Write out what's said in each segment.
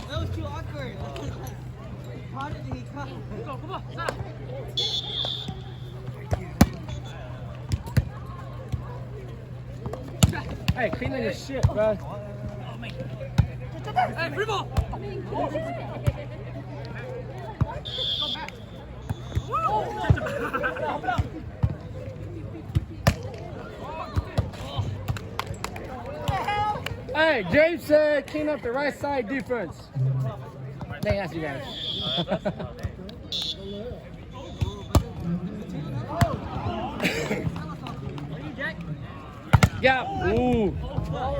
That was too awkward. How did he come? Hey, clean up your shit, bro. Hey, free ball. Hey, James said clean up the right side defense. Let me ask you guys. Yeah. Ooh.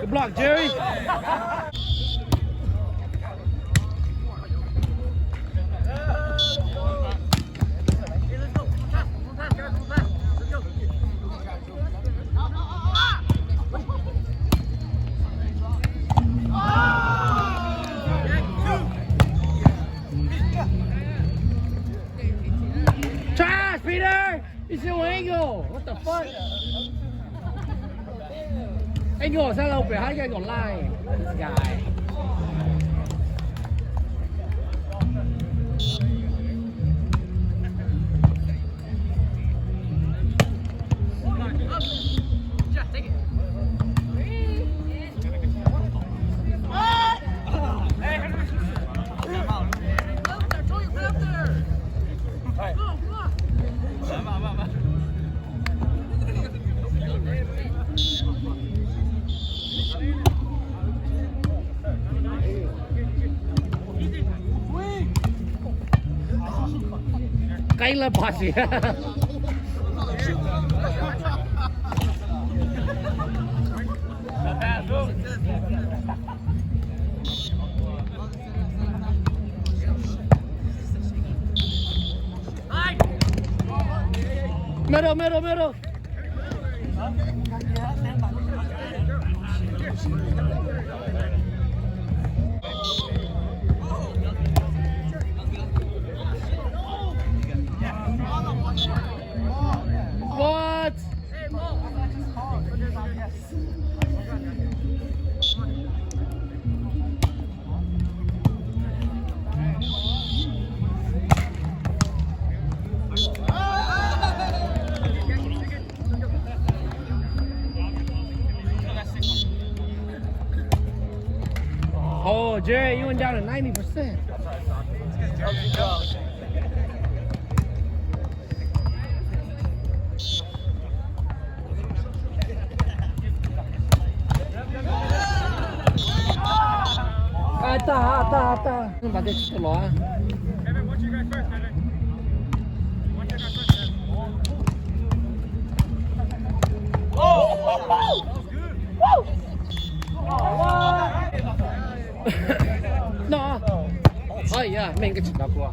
Good block, Jerry. Trash, Peter! It's your angle! What the fuck? Angle, sao lâu vậy? Hai cái còn lai. This guy. Qaib lawv pom siv. Middle, middle, middle. What? Oh, Jerry, you went down to ninety percent. Tag, tag, tag. Npaj tej tsis tau los. No. Oj, yog, mej koj tsis nrog kuv.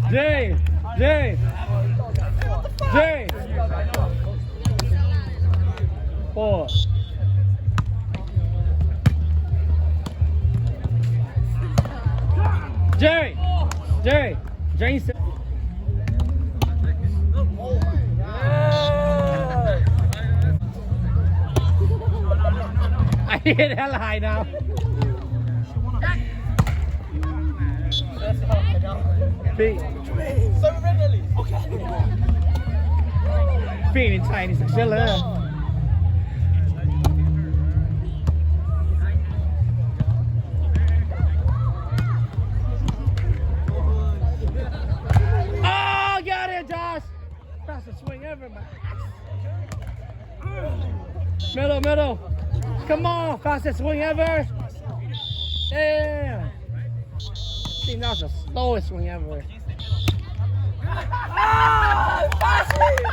Jay, Jay, Jay. Four. Jay, Jay, Jason. Ai, đã lại nào. Phi. Phi, ni txhais ni xwb lawm. Oh, got it, Josh. Fastest swing ever, man. Middle, middle. Come on, fastest swing ever. Damn. Think that's the slowest swing ever.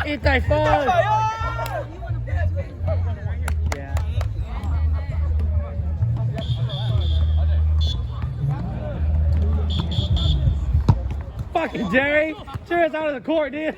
Ib taig fo. Yeah. Fucking Jerry, tear us out of the court, dude.